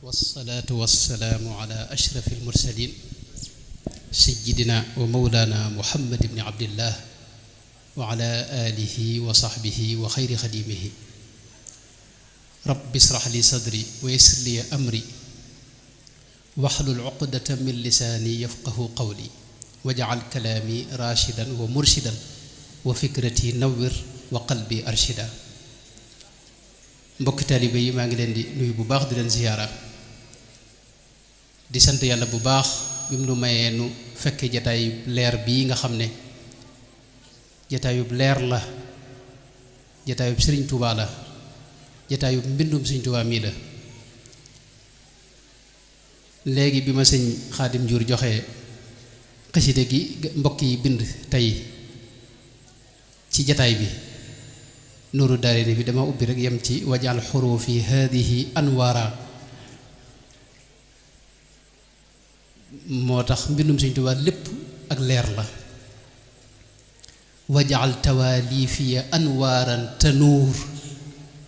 wassalaatu wassalaamu ala ashrafi almursalin sayyidina wa mawlana muhammad ibni abdillah wa ala alihi wa sahbihi wa xayri xadimihi rabbi israh li sadri wa yassir li amri wahlul uqdatan min lisaani yafqahu qawli waj'al kalaami rashidan wa murshidan wa fikrati nawwir wa qalbi arshida. mbokki taalibe yi maa ngi leen di nuyu bu baax di leen ziyaara di sant yàlla bu baax bi mu nu mayee nu fekke jataayub leer bii nga xam ne jataayub leer la, jataayub sëriñ Tuubaa la, jataayub mbindum sëriñ Tuubaa mii la. léegi bi ma sëñ Xaadim Njuur joxe xasida gi mbokk yi bind tey ci jataay bi nuuru daarayni bi dama ubbi rek yem ci wajal xurufi haadihi anwaara. moo tax mbindum Sëñ Tuubaa lépp ak leer la. wajal tawaalifiya anwaaran tanuur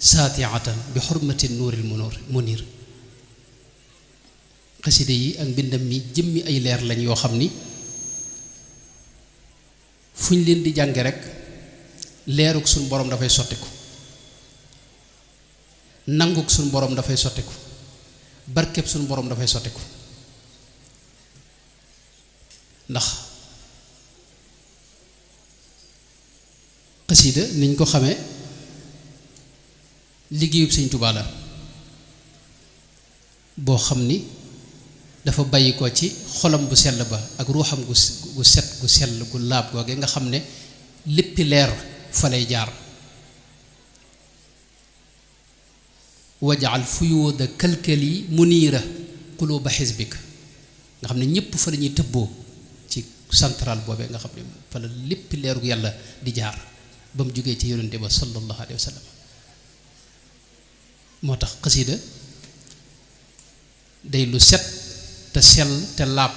saatiatan bi xurmati nuuril munir. xasida yi ak mbindam mi jëmmi ay leer lañ yoo xam ni fu ñu leen di jànge rek leeruk suñ boroom dafay sottiku, nanguk suñ boroom dafay sottiku, barkeb suñ boroom dafay sottiku. ndax xasida niñ ko xamee liggéeyub Sëñ Tuubaa la boo xam ni dafa bàyyi ko ci xolam bu sell ba ak ruuxam gu set gu sell gu laab googe nga xam ne léppi leer fa lay jaar. wajaal fuyuuda kalkali muniira quluuba xisbik nga xam ne ñépp fa la ñuy tëbboo ci central boobee nga xam ne fa la léppi leeru yàlla di jaar ba mu jógee ci yonente ba sallallahu alayhi wa sallam. moo tax xasida day lu set te sell te laab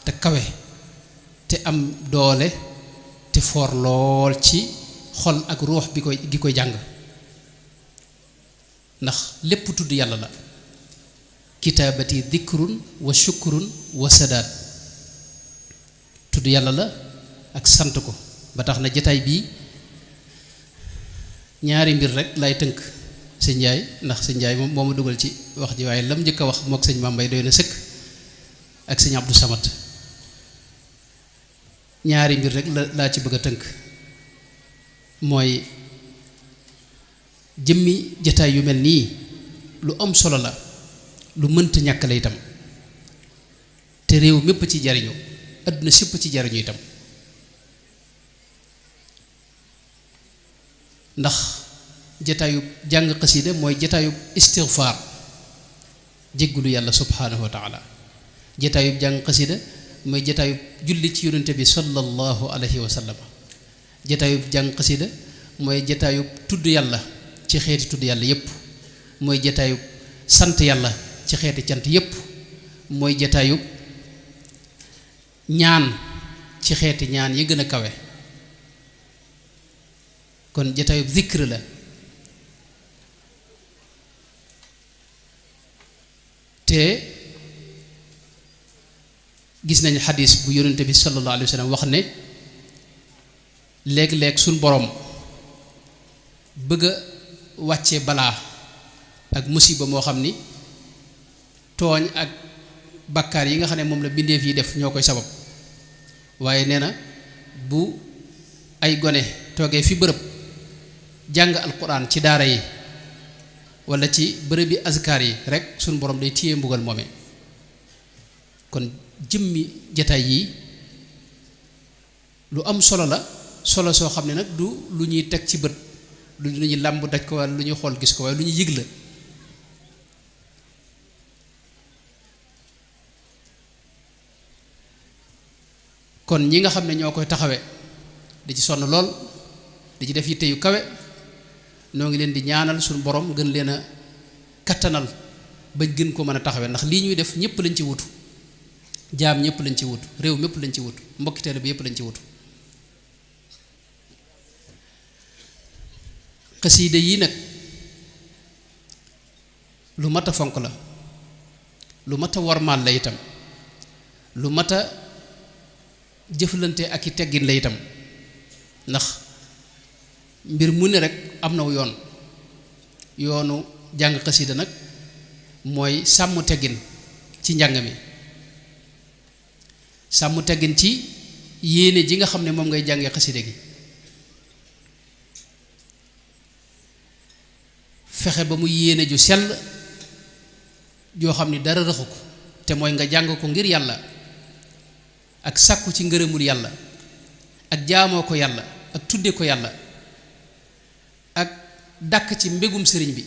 te kawe te am doole te foor lool ci xol ak ruux bi koy jàng. ndax lépp tudd yàlla la. kitaabati dikrun wa shukrun wa sadaat. tudd yàlla la ak sant ko ba tax na jataay bii ñaari mbir rek lay tënk sëñ Njaay, ndax sëñ Njaay moom moo ma dugal ci wax ji, waaye lam njëkk a wax mook sëñ Mambay doy na sëkk ak sëñ Abdou Samad. ñaari mbir rek laa ci bëgg a tënk, mooy jëmmi jataay yu mel nii lu am solo la, lu mënta ñàkk la itam, te réew mépp ci jariñu, àdduna sépp ci jariñu itam. ndax jataayu jàng xasida mooy jataayu istigfaar, jéggulu yàlla subhaanahu wa taala. jataayu jàng xasida mooy jataayu julli ci yonente bi sallallahu alayhi wa sallam. jataayu jàng xasida mooy jataayu tudd yàlla ci xeeti tudd yàlla yépp, mooy jataayu sant yàlla ci xeeti cant yépp, mooy jataayu ñaan ci xeeti ñaan yi gën a kawe. kon jataayu zikr la. te gis nañ xadis bu yonente bi sallallahu alayhi wa sallam wax ne léeg-léeg suñ boroom bëgg a wàcce balaa ak musiba moo xam ni tooñ ak bakkaar yi nga xam ne moom la bindeef yi def ñoo koy sabab. waaye nee na bu ay gone toogee fi bërëb jàng alquran ci daara yi walla ci bërëb bi azkar yi rek suñ borom day téye mbugal moome. kon jëmmi jataay yi lu am solo la, solo soo xam ne nag du lu ñuy teg ci bët, lu ñuy làmb daj ko walla lu ñuy xool gis ko, waaye lu ñuy yëg la. kon ñi nga xam ne ñoo koy taxawe di ci sonn lool, di ci def yitte yu kawe, noo ngi leen di ñaanal suñu borom gën leen a kattanal bañ gën ko mën a taxawe. ndax lii ñuy def ñëpp lañ ci wutu, jaam ñëpp lañ ci wutu, réew mépp lañ ci wutu, mbokki taalibe bi yëpp lañ ci wutu. xasiida yi nag lu mat a fonk la. lu mat a wormaal la itam lu mat a jëflante ak i teggin la itam ndax mbir mu ne rek am na yoon yoonu jàng xasida nag mooy sàmm teggin ci njàng mi sàmm teggin ci yéene ji nga xam ne moom ngay jàngee xasida gi fexe ba mu yéene ju sell joo xam ni dara raxu ko te mooy nga jàng ko ngir yàlla ak sàkku ci ngërëmul yàlla ak jaamoo ko yàlla ak tudde ko yàlla ak dàkk ci mbégum sëriñ bi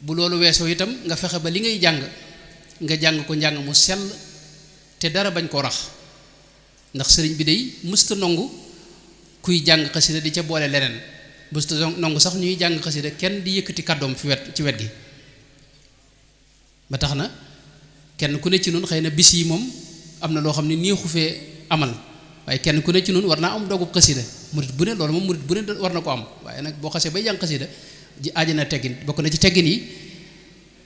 bu loolu weesoo itam nga fexe ba li ngay jàng nga jàng ko njàng mu sell te dara bañ koo rax ndax sëriñ bi day mësta nongu kuy jàng xasida di ca boole leneen mësta nongu sax ñuy jàng xasida kenn di yëkkati kàddoom ci wet gi ba tax na kenn ku ne ci nun xëy na bis yi moom am na loo xam ne neexu fee amal waaye kenn ku ne ci nun war naa am dogub xasida murit bu ne loolu moom murit bu ne war na ko am waaye nag boo xasee bay jàng xasida ji aaja na teggin bokk na ci teggin yi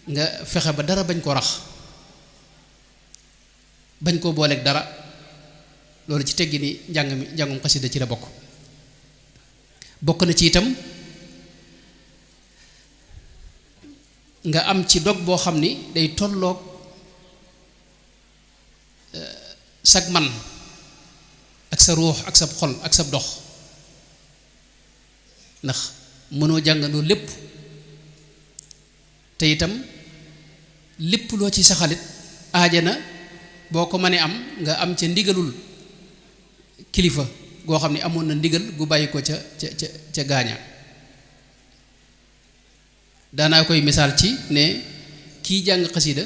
nga fexe ba dara bañ koo rax bañ koo booleeg dara loolu ci teggin yi njàngum xasida ci la bokk na ci itam nga am ci dog boo xam ni day tolloog sag man ak sa ruux ak sa xol ak sa dox ndax mënoo jàngandoo lépp te itam lépp loo ci saxalit aaja na boo ko mënee am nga am ca ndigalul kilifa goo xam ne amoon na ndigal gu bàyyi ko ca gaaña daanaa koy misaal ci ne kii jàng xasida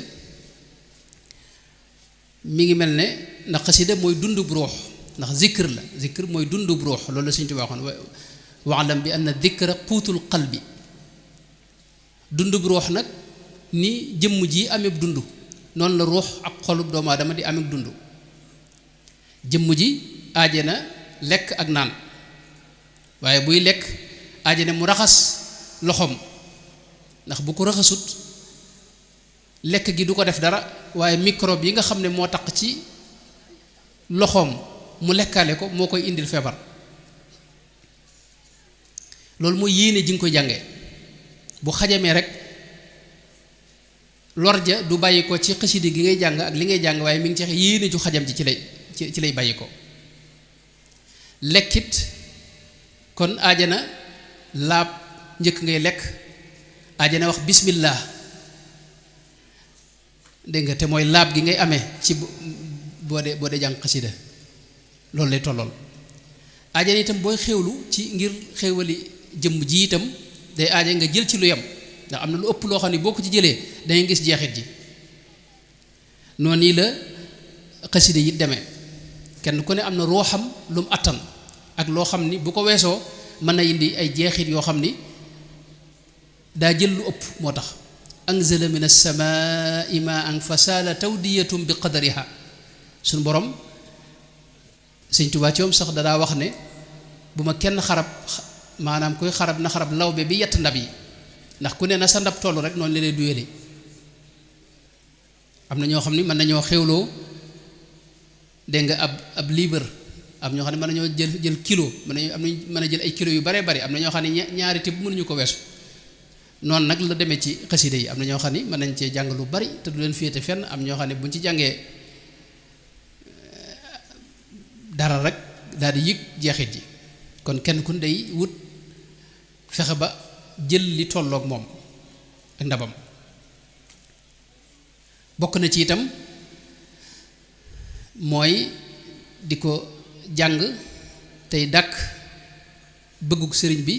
mi ngi mel ne ndax xasida mooy dundub ruux ndax zikr la zikr mooy dundub ruux loolu la Sëñ Tuubaa waxoon waalam bi anna dikra quutul qalbi dundub ruux nag ni jëmm ji amee dund noonu la ruux ak xolub doomu aadama di amee dund jëmm ji aaje na lekk ak naan waaye buy lekk aaje na mu raxas loxoom ndax bu ko raxasut lekk gi du ko def dara waaye microbe yi nga xam ne moo taq ci loxoom mu lekkaale ko moo koy indil feebar loolu mooy yéene ji nga koy jàngee bu xajamee rek lor ja du bàyyi ko ci xasida gi ngay jàng ak li ngay jàng waaye mi ngi ci yéene ju xajam ji ci lay bàyyi ko lekkit kon aajana laab njëkk ngay lekk aajana wax bismillah dégg nga te mooy laab gi ngay amee ci boo dee jàng xasida loolu lay tollool aajana itam booy xéewlu ci ngir xéewali jëmm ji itam day aaja nga jël ci lu yem ndax am na lu ëpp loo xam ne boo ko ci jëlee dangay gis jeexit ji noonu nii la xasida yi demee kenn ku ne am na ruuxam lu mu attan ak loo xam ni bu ko weesoo mën na indi ay jeexit yoo xam ni daa jël lu ëpp moo tax anzala min as-samaa'i maa'an fasaala tawdiyatum bi qadariha suñu borom Sëñ Tuubaa ci moom sax dadaa wax ne bu ma kenn xarab maanaam kuy xarab na xarab lawbe bi yett ndab yi ndax ku ne na sa ndab toll rek noonu la lay duyale am na ñoo xam ni mën nañoo xewloo dégg nga ab liibar am ñoo xam ne mën nañoo jël kilo mën a jël ay kilo yu bare bari am na ñoo xam ne ñaari tibb mënuñu ko weesu noonu nag la demee ci xasida yi am na ñoo xam ni mën nañ cee jàng lu bari te du leen féete fenn am ñoo xam ne buñ ci jàngee dara rek daal di yëg jeexit ji kon kenn kun day wut fexe ba jël li tolloog moom ak ndabam bokk na ci itam mooy di ko jàng tey dàkk bëggug sëriñ bi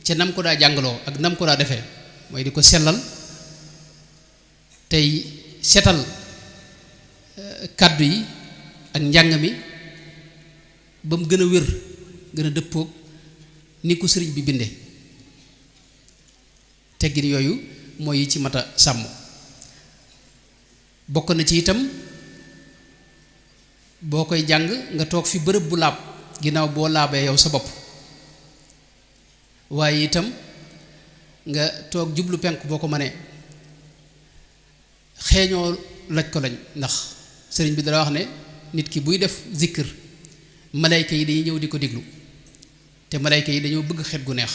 ca nam ko daa jàngaloo ak nam ko daa defee mooy di ko sellal tey setal kàddu yi ak njàng mi ba mu gën a wér gën a dëppoog ni ko sëriñ bi binde teggin yooyu mooy yi ci mat a sàmm bokk na ci itam boo koy jàng nga toog fi bërëb bu laab ginnaaw boo laabee yow sa bopp waaye itam nga toog jublu penk boo ko mënee xeeñoo laj ko lañ ndax sëriñ bi dara wax ne nit ki buy def zikr malayka yi dañuy ñëw di ko déglu te malayka yi dañoo bëgg xet gu neex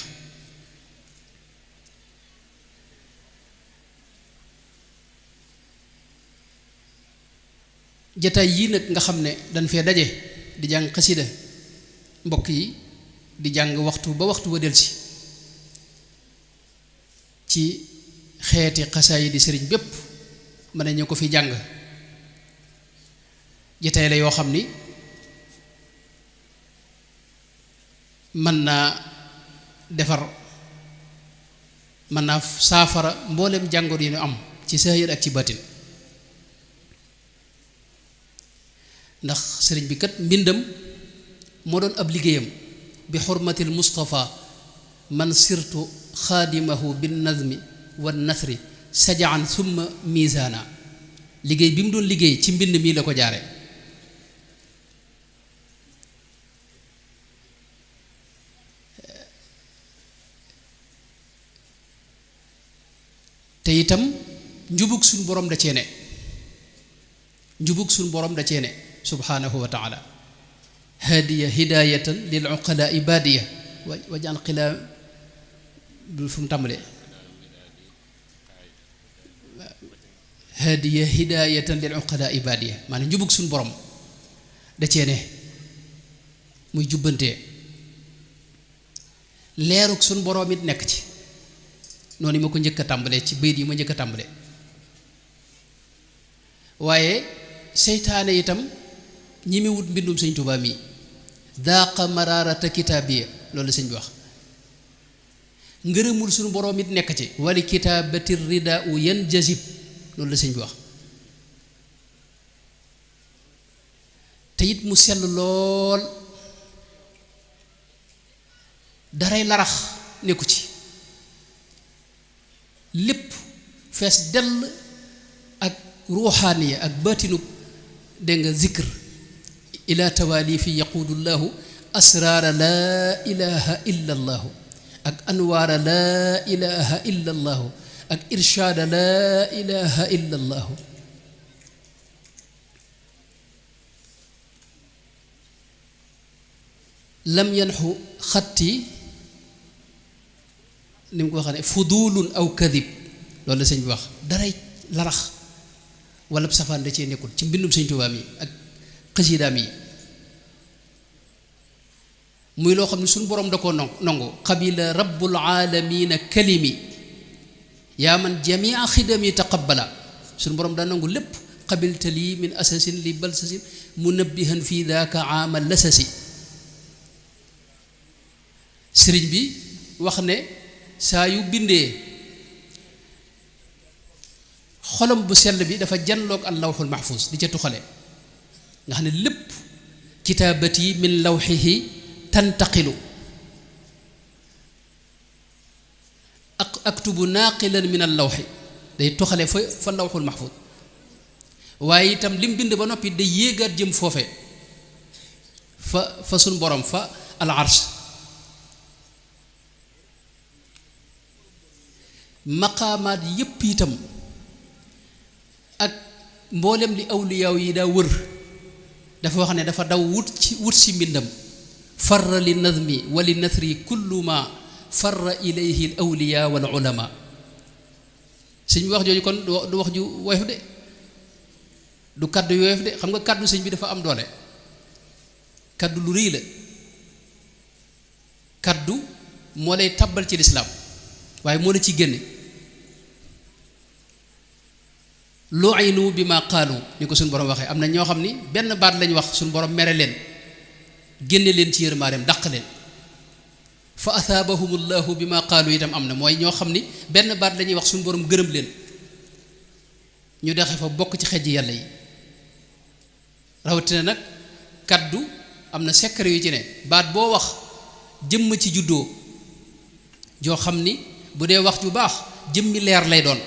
jataay yii nag nga xam ne dañ fee daje di jàng xasida mbokk yi di jàng waxtu ba waxtu wa delsi ci xeeti xasaay di sëriñ bépp mën nañu ko fi jàng jataay la yoo xam ni mën naa defar mën naa saafara mboolem jàngoor yi ñu am ci saahir ak ci batin ndax sëriñ bi kat mbindam moo doon ab liggéeyam bi xurmatil Mustafa man sirtu xaadimahu bin nazmi wan nasri sajaan summa misaana liggéey bi mu doon liggéey ci mbind mii la ko jaare te itam njubug suñ borom da cee ne njubug suñ borom da cee ne subhanahu wa taala hadiya hidayatan lil uqala ibadiya wajal xilaa fu mu tàmbalee hadiya hidayatan lil uqala ibadiya maanaam njubug suñ borom da cee ne muy jubbantee leerug suñ borom it nekk ci noonu yi ma ko njëkk a tàmbalee ci bayit yi ma njëkk a tàmbalee waaye seytaane itam ñi mi wut mbindum sëñ Tuubaa mi daaqa maraarata kitaabiya loolu la sëñ bi wax ngërëmul suñu boroom it nekk ci wali kitaabati ridaa u yan jazib loolu la sëñ bi wax te it mu sell lool daray larax nekku ci lépp fees dell ak ruuxaaniya ak baatinub dégg nga zikr ila tawaali fi yaquudu llahu asraara laa ilaha illa allahu ak anwaara laa ilaha illa allahu ak irshaada laa ilaha illa allahu lam yanxu xatti ni mu ko waxee ne fudulun aw kadib loolu la sëñ bi wax daray larax wala safaan da cee nekkul ci mbindum sëñ Tuubaa mi ak xasiidaam yi muy loo xam ne suñu boroom da koo nongu qabila rabbul aalamiina kalimi yaa man jamia xidami taqabbala suñu boroom daa nangu lépp qabilta lii min asasin li balsasin munabbihan fii daaka aamal lasasi sëriñ bi wax ne saa yu bindee xolam bu sell bi dafa janloog al lawxul mahfuz di ca tuxale nga xam ne lépp kitaabati min lawxihi tantaqilu aktubu naaqilan min al lawxi day tuxale fa lawxul mahfuz waaye itam lim bind ba noppi day yéegaat jëm foofe fa suñ borom fa al arsh maqaamaat yépp itam ak mboolem li awliyaaw yi daa wër dafa wax ne dafa daw wut si mbindam farra li nazmi wa li nasri kullu ma farra ilayhi al awliyaa wal ulama sëñ bi wax jooju kon du wax ju woyof de du kaddu yu woyof de xam nga kaddu sëñ bi dafa am doole kaddu lu rëy la kaddu moo lay tabbal ci lislaam waaye moo la ci génne lu'inu bi ma qaalu ni ko suñu borom waxee am na ñoo xam ni benn baat lañ wax suñu borom mere leen génne leen ci yërmaareem dàq leen fa athaabahumullahu bi ma qaalu itam am na mooy ñoo xam ni benn baat la ñuy wax suñu borom gërëm leen ñu dexe fa bokk ci xejji yàlla yi rawatina nag kaddu am na secret yu ci ne baat boo wax jëmm ci juddoo joo xam ni bu dee wax ju baax jëmmi leer lay doon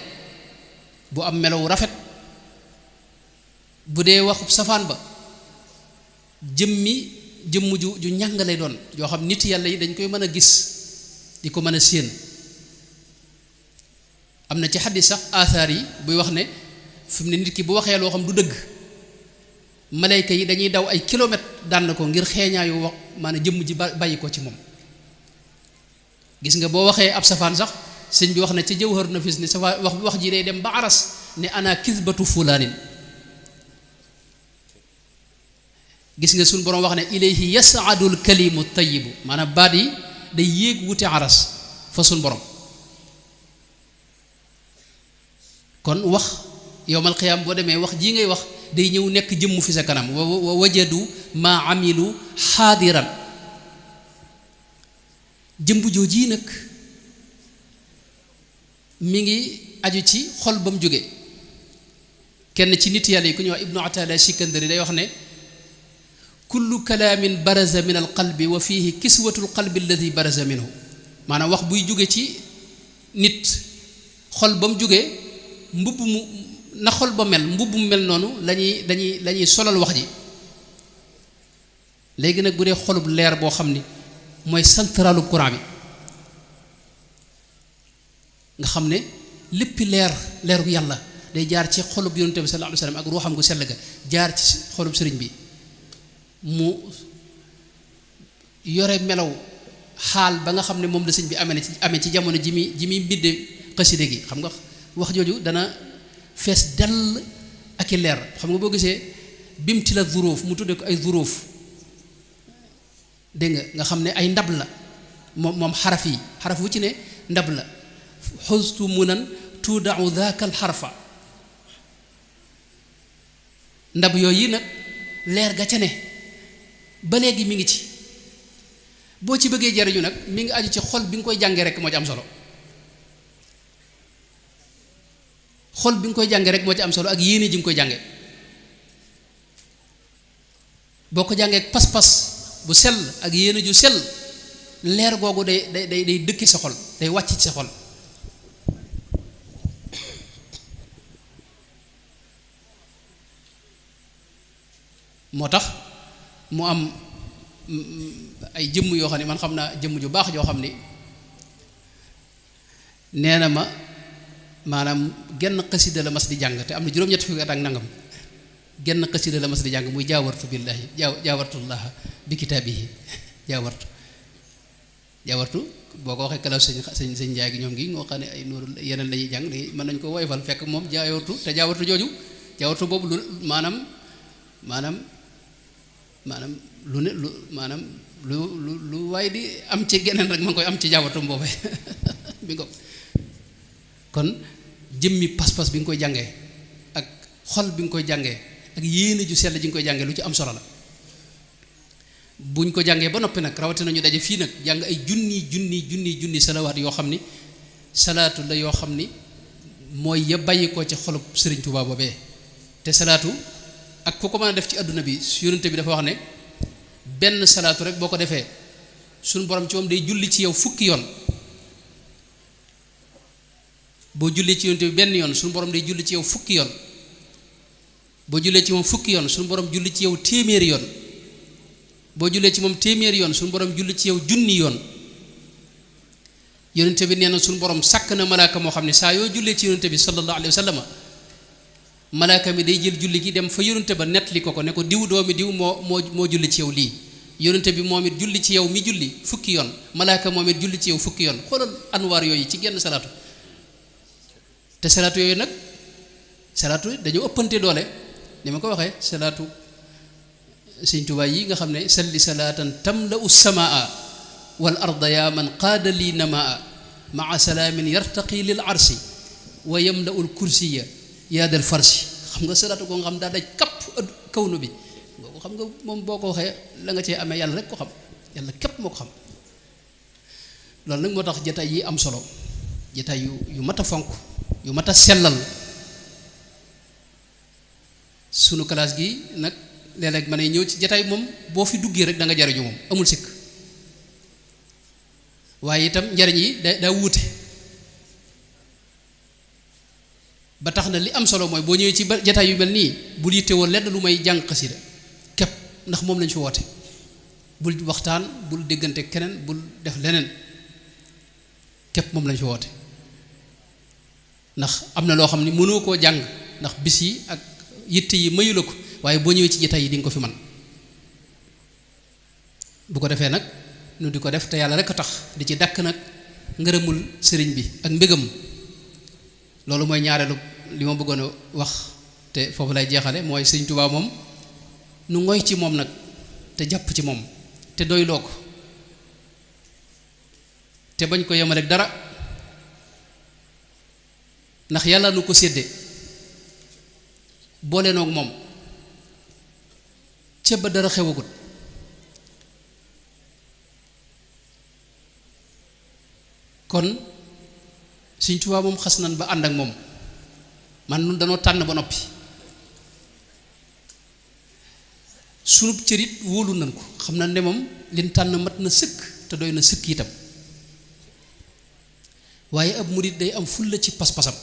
bu am melow rafet bu dee waxu safaan ba jëmm ju ñàng lay doon yoo xam nit yàlla yi dañ koy mën a gis di ko mën a séen am na ci xaddis sax athar yi buy wax ne fi mu ne nit ki bu waxee loo xam du dëgg malayka yi dañuy daw ay kilomètres dànn ko ngir xeeñaayu wax maanaam jëmm ji bàyyi ko ci moom gis nga boo waxee ab safaan sax sëñ bi wax na ci jawhar nafis ne safa wax ji day dem ba aras ne ana kisbatu fulaanin gis nga suñ boroom wax ne ilayhi yasaadul kalimu tayibu maanaam baat yi day yéeg wuti aras fa suñ borom kon wax yowmal qiyaam boo demee wax jii ngay wax day ñëw nekk jëmm fi sa kanam wa wajadu maa amilu xaadiran jëmb jooji nag mi ngi aju ci xol ba mu jóge kenn ci nit yàlla yi ku ñuy wax ibnu ataada sikandari day wax ne kullu kalaamin baraza min al qalbi wa fihi kiswatu al qalbi alladi baraza minhu maanaam wax buy jóge ci nit xol ba mu jóge mbubb mu na xol ba mel mbubb mu mel noonu lañuy solal wax ji léegi nag bu dee xolub leer boo xam ni mooy centralu courant bi nga xam ne léppi leeru yàlla day jaar ci xolub yonent bi sallallahu alayhi wasallam ak ruuxam gu sell ga jaar ci xolub sëriñ bi mu yore melaw xaal ba nga xam ne moom la sëñ bi amee ci jamono ji muy mbidde xaside gi xam nga wax jooju dana fees dell ak i leer xam nga boo gisee bimti la zuróof mu tudde ko ay zuróof dégg nga xam ne ay ndab la moom xaraf wu ci ne ndab la xustu munan tuudau daaka al xarfa ndab yooyu nag leer ga ca ne ba léegi mi ngi ci boo ci bëggee jariñu nag mi ngi aju ci xol bi nga koy jàngee rek moo ci am solo xol bi nga koy jàngee rek moo ci am solo ak yéene ji nga koy jàngee boo ko jàngee pas-pas bu sell ak yéene ju sell leer googu day dëkki sa xol day wàcc ci sa xol moo tax mu am ay jëmm yoo xam ne man xam naa jëmm ju baax joo xam ni nee na ma maanaam genn xasida la mas di jàng te am na juróom-ñett fukki at ak nangam genn xasida la mas di jàng muy jaawartu billaahi jaawartullaha bi kitaabihi jaawartu boo ko waxee kalaw sëñ njaay gi ñoom gi ngoo xam ne ay nuuru yeneen la ñuy jàng mën nañ ko woyofal fekk moom jaawartu te jaawartu jooju jaawartu boobu lu maanaam lu ne lu maanaam lu waaye di am ci geneen rek ma ngi koy am ci jaawartum boobee bi nga kon jëmmi pas-pas bi nga koy jàngee ak xol bi nga koy jàngee ak yéene ju sell ji nga koy jàngee lu ci am solo la buñ ko jàngee ba noppi nag rawatina ñu daje fii nag jàng ay junni salawaat yoo xam ni salaatu la yoo xam ni mooy ya bàyyi ko ci xolub Sëriñ Tuubaa boobee te salaatu ak ku ko mën a def ci àdduna bi yonent bi dafa wax ne benn salaatu rek boo ko defee suñu borom ci moom day julli ci yow fukki yoon boo jullee ci yonent bi benn yoon suñu borom day julli ci yow fukki yoon boo jullee ci moom fukki yoon suñu borom julli ci yow téeméeri yoon boo jullee ci moom téeméeri yoon suñu borom julli ci yow junni yoon yonent bi nee na suñu borom sàkk na malaaka moo xam ne saa yoo jullee ci yonent bi sallallahu alayhi wa sallam malaaka mi day jël julli gi dem fa yonent ba nettali ko ne ko diw doomi diw moo julli ci yow lii yonent bi moom it julli ci yow mi julli fukki yoon malaaka moom it julli ci yow fukki yoon xoolal anwaar yooyu ci genn salaatu te salaatu yooyu nag salaatu dañoo ëppante doole ni ma ko waxee salaatu Sëñ Tuubaa yi nga xam ne salli salaatan tamla'u samaa wal arda yaa man qaada lii namaa maa salaamin yartaqi lil arsi wa yamla'u l kursiya yaa dal farsi xam nga salaatu ko nga xam daa daj kapp kawnu bi boobu xam nga moom boo ko waxee la nga cee amee yàlla rek ko xam yàlla képp moo ko xam loolu nag moo tax jataay yi am solo jataay yu mat a fonk yu mat a sellal sunu classe gi nag léeg-léeg ma ne ñëw ci jataay moom boo fi duggee rek da nga jariñu moom amul sikk waaye itam njariñ yi daa wuute ba tax na li am solo mooy boo ñëwee ci jataay yu mel nii bul yittewoo lenn lu may jàng xasida képp ndax moom lañ fi woote bul waxtaan bul déggante keneen bul def leneen képp moom lañ fi woote ndax am na loo xam ne mënoo koo jàng ndax bis yi ak yitte yi mayu la ko waaye boo ñëwee ci jitaay yi di nga ko fi man bu ko defee nag nu di ko def te yàlla rek a tax di ci dakk nag ngërëmul sëriñ bi ak mbégam loolu mooy ñaareelu li ma bëggoon a wax te foofu lay jeexale mooy sëriñ Tuubaa moom nu ngoy ci moom nag te jàpp ci moom te doyloo ko te bañ ko yemaleeg dara ndax yàlla nu ko sédde boole noog moom ca ba dara xewagut kon Sëriñ Tuubaa moom xas nan ba ànd ak moom man nun danoo tànn ba noppi sunub cërit wóolu nan ko xam na ne moom liñ tànn mat na sëkk te doy na sëkk itam waaye ab murit day am fulla ci pas-pasam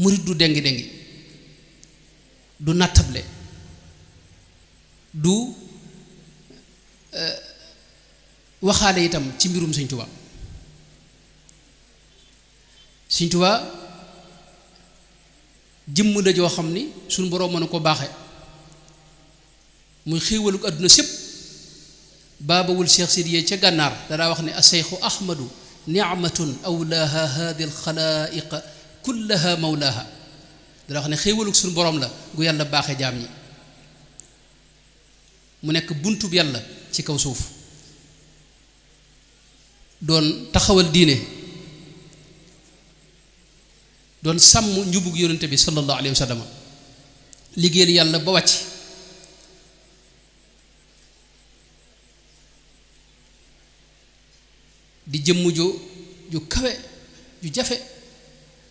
murit du dengi-dengi du nattable du waxaale itam ci mbirum Sëriñ Tuubaa Sëriñ Tuubaa jëmm la joo xam ni suñu boroom mën na ko baaxe muy xéewaluk àdduna sépp baabawul Cheikh Sidiye ca gànnaar danaa wax ne aseyxu ahmadu nicmatun awlaaha hadi alxalaaiq kullaha mawlaaha danaa wax ne xéewaluk suñu boroom la gu yàlla baaxe jaam ñi mu nekk buntub yàlla ci kaw suuf doon taxawal diine doon sàmm njubug yonente bi sallallahu alayhi wa sallam liggéeyal yàlla ba wàcc di jëmm ju kawe ju jafe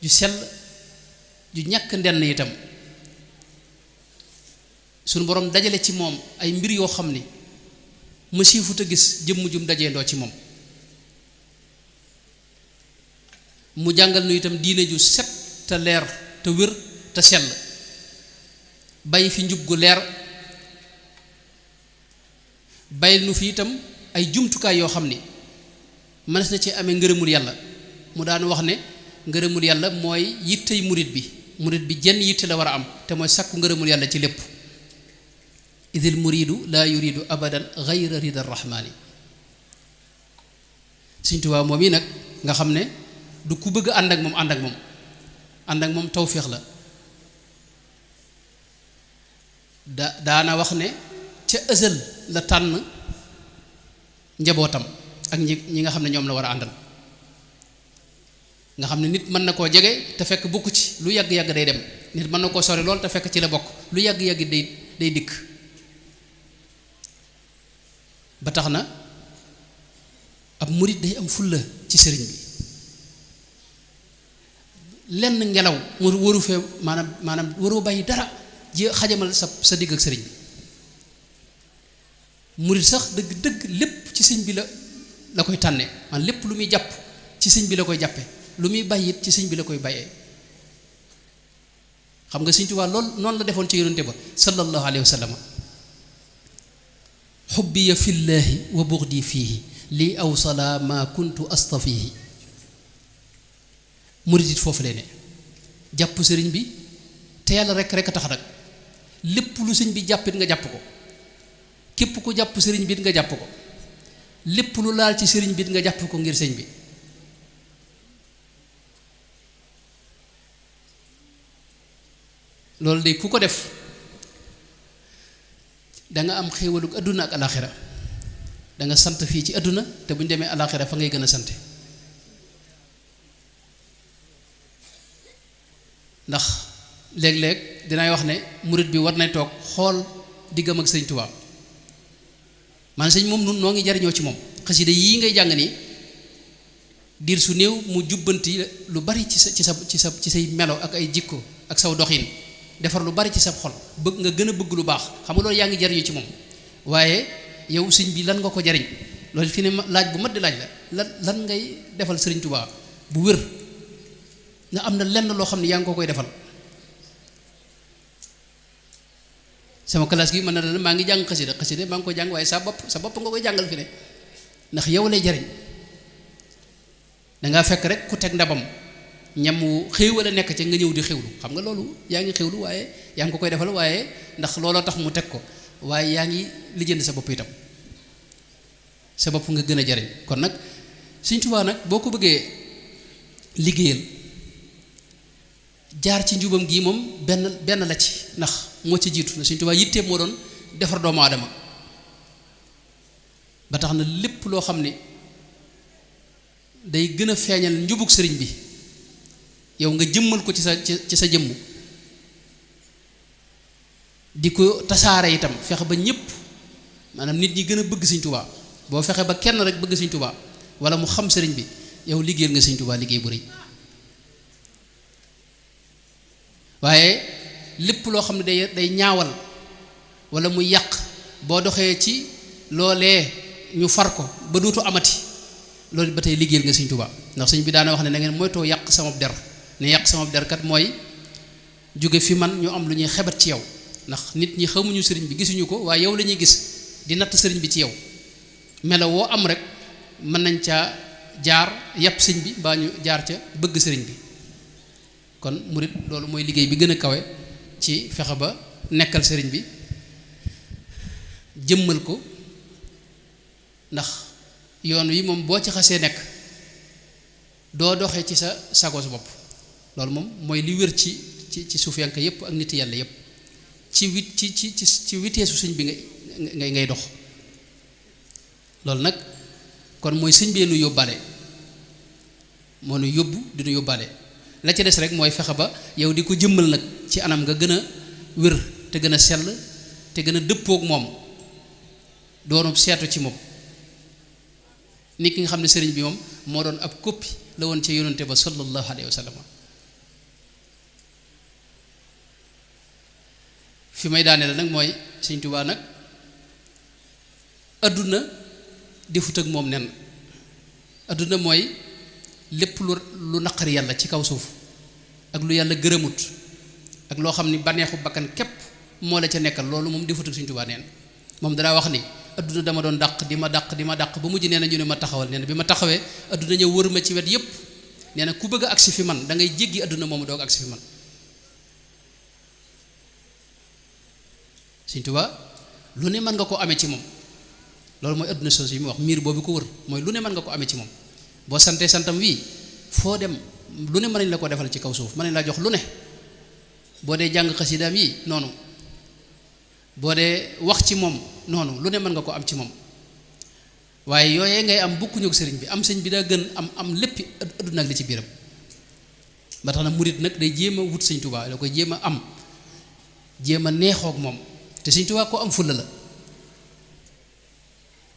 ju sell ju ñàkk ndenn itam sunu borom dajale ci moom ay mbir yoo xam ni mësiifut a gis jëmm jum dajeendoo ci moom mu jàngal nu itam diine ju set te leer te wér te sell bàyyi fi njub gu leer bàyyil nu fi itam ay jumtukaay yoo xam ni mënees na ci amee ngërëmul yàlla mu daan wax ne ngërëmul yàlla mooy yittey murit bi jenn yitte la war a am te mooy sàkku ngërëmul yàlla ci lépp idil muridu laa yuridu abadan gayra rida rahmaani Sëriñ Tuubaa moom yi nag nga xam ne du ku bëgg ànd ak moom tawféex la daana wax ne ca ësal la tànn njabootam ak ñi nga xam ne ñoom la war a àndal nga xam ne nit mën na koo jege te fekk bokku ci lu yàgg-yàgg day dem nit mën na koo sori lool te fekk ci la bokk lu yàgg-yàgg day dikk ba tax na ab murit day am fulla ci sëriñ bi lenn ngelaw mu waru fee maanaam waroo bàyyi dara ji xajamal sa digg ak sëriñ bi murit sax dëgg lépp ci sëñ bi la koy tànnee man lépp lu muy jàpp ci sëñ bi la koy jàppe lu muy bàyyi it ci sëñ bi la koy bàyyee xam nga Sëñ Tuubaa lool noonu la defoon ci yonente ba sallallahu alayhi wa sallam xubbiya fillaahi wa buxdi fiihi lii awsala ma kuntu astafihi murit it foofu lay ne jàpp sëriñ bi te yàlla rek a tax nag lépp lu sëñ bi jàppit nga jàpp ko képp ku jàpp sëriñ bi nga jàpp ko lépp lu laal ci sëriñ bi nga jàpp ko ngir sëñ bi loolu de ku ko def danga am xéewalug adduna ak alaxira danga sant fii ci adduna te bu ñu demee alaxira fa ngay gën a sante ndax léeg-léeg dinay wax ne murit bi war nay toog xool diggam ak sëñ Tuubaa man sëñ moom nun noo ngi jariñoo ci moom xasida yii ngay jàng nii diir su néew mu jubbanti lu bari ci say melo ak ay jikko ak saw doxin defar lu bari ci sa xol bëgg nga gën a bëgg lu baax xam nga loolu yaa ngi jariñu ci moom waaye yow sëñ bi lan nga ko jariñ loolu fi ne laaj bu mat di laaj la lan ngay defal sëriñ Tuubaa bu wér nga am na lenn loo xam ne yaa ngi ko koy defal sama classe gi mën na la maa ngi jàng xasida maa ngi koy jàng waaye sa bopp nga koy jàngal fi ne ndax yow lay jariñ dangaa fekk rek ku teg ndabam ñam wu xéewal a nekk ca nga ñëw di xéwlu xam nga loolu yaa ngi xéwlu waaye yaa ngi ko koy defal waaye ndax looloo tax mu teg ko waaye yaa ngi lijjanti sa bopp itam sa bopp nga gën a jariñ kon nag Sëñ Tuubaa nag boo ko bëggee liggéeyal jaar ci njubam gii moom benn la ci ndax moo ci jiitu na Sëñ Tuubaa yitteem moo doon defar doomu aadama ba tax na lépp loo xam ne day gën a feeñal njubug sëriñ bi yow nga jëmmal ko ci sa jëmm di ko tasaare itam fexe ba ñëpp maanaam nit ñi gën a bëgg Sëñ Tuubaa boo fexe ba kenn rek bëgg Sëñ Tuubaa wala mu xam sëriñ bi yow liggéeyal nga Sëñ Tuubaa liggéey bu rëy waaye lépp loo xam ne day ñaawal wala muy yàq boo doxee ci loolee ñu far ko ba dootu amati loolu ba tey liggéeyal nga Sëñ Tuubaa ndax sëñ bi daana wax ne na ngeen moytoo yàq sama der ne yàq sama der kat mooy jóge fi man ñu am lu ñuy xebat ci yow ndax nit ñi xamuñu sëriñ bi gisuñu ko waaye yow la ñuy gis di natt sëriñ bi ci yow melo woo am rek mën nañ caa jaar yàpp sëñ bi mbaa ñu jaar ca bëgg sëriñ bi kon murit loolu mooy liggéey bi gën a kawe ci fexe ba nekkal sëriñ bi jëmmal ko ndax yoon wi moom boo ci xasee nekk doo doxee ci sa sagos bopp loolu moom mooy li wér ci suufiyanke yépp ak nit yàlla yépp ci witeesu sëñ bi ngay dox loolu nag kon mooy sëñ bee nu yóbbaale moo nu yóbbu di nu yóbbaale la ca des rek mooy fexe ba yow di ko jëmmal nag ci anam nga gën a wér te gën a sell te gën a dëppook moom doonu seetu ci moom nit ki nga xam ne sëriñ bi moom moo doon ab koppi la woon ci yonante ba sallallahu alayhi wa sallam fi may daane la nag mooy Sëñ Tuubaa nag adduna defut ak moom nen adduna mooy lépp lu naqari yàlla ci kaw suuf ak lu yàlla gërëmut ak loo xam ni bànneexu bakkan képp moo la ca nekkal loolu moom defut ak Sëñ Tuubaa neen moom danaa wax ni adduna dama doon dàq di ma dàq ba mujj nee na ñu ne ma taxawal nee na bi ma taxawee adduna ñëw wër ma ci wet yépp nee na ku bëgg a agsi fi man da ngay jéggi adduna moomu doog agsi fi man Sëñ Tuubaa lu ne mën nga ko amee ci moom loolu mooy adduna sos yi mu wax miir boobu ko wër mooy lu ne mën nga ko amee ci moom boo santee santam wii foo dem lu ne mën nañ la ko defal ci kaw suuf mën nañ laa jox lu ne boo dee jàng xasidaam yi noonu boo dee wax ci moom noonu lu ne mën nga ko am ci moom waaye yooyee ngay am bukkuñu ak sëriñ bi am sëñ bi daa gën am léppi adduna ak li ci biiram ba tax na murit nag day jéem a wut Sëñ Tuubaa da koy jéem a am jéem a neexook moom te Sëñ Tuubaa ko am fulla la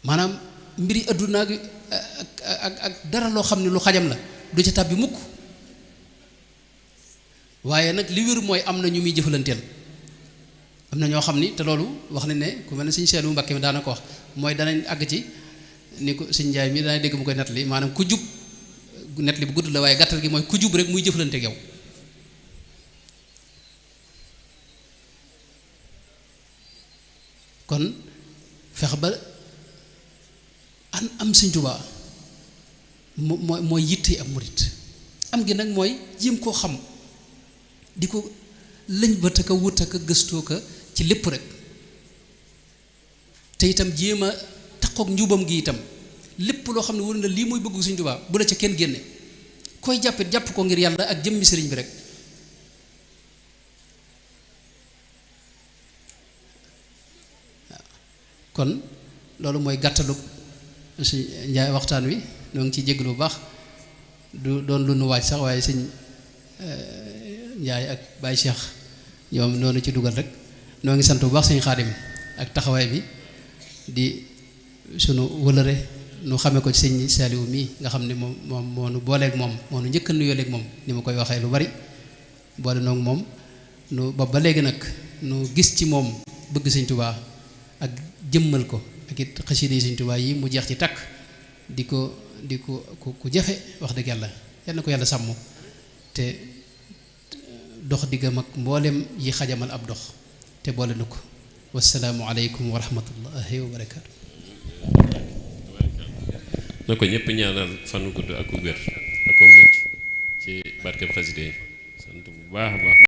maanaam mbiri adduna ak dara loo xam ne lu xajam la du ca tàbbi mukk waaye nag li wér mooy am na ñu muy jëfalanteel am na ñoo xam ni te loolu wax nañ ne ku mel ne Sëñ Seelu Mbàkke mi daana ko wax mooy danañ àgg ci ni ko Sëñ Njaay mi dana dégg mu koy nettali maanaam ku jub nettali bu gudd la waaye gàttal gi mooy ku jub rek muy jëflante ak yow kon fexe ba am Sëñ Tuubaa mooy yitte am murit am gi nag mooy jéem koo xam di ko lëñ ba te ka wut ak gëstoo ka ci lépp rek te itam jéem a takkook njubam gi itam lépp loo xam ne wër na lii mooy bëggu Sëñ Tuubaa bu la ca kenn génne koy jàppit jàpp ko ngir yàlla ak jëmmi sëriñ bi rek waaw kon loolu mooy gàttalu si njaay waxtaan wi ñoo ngi ciy jégalu bu baax du doon lu nu waaj sax waaye sëñ Njaay ak Baye Cheikh ñoom noonu ci dugal rek noo ngi sant bu baax sëñ Xaadim ak taxawaay bi di sunu wëlëre nu xamee ko ci sëñ Saaliwu mii nga xam ne moom moo nu booleeg moom moo nu njëkk a nuyoo léeg moom ni ma koy waxee lu bari boole noonu moom nu ba léegi nag nu gis ci moom bëgg Sëñ Tuubaa ak jëmmal ko ak it xasida yi Sëñ Tuubaa yi mu jeex ci takk di ko ku jafe wax dëgg yàlla yal na ko yàlla sàmm te dox diggam ak mboolem yi xajamal ab dox te boole na ko wasalaamu aleykum wa rahmatullahi wa barakaatu. na ko ñëpp ñaanal fanu gudd ak wér ak mucc ci barkeb xasida yi sant bu baax a baax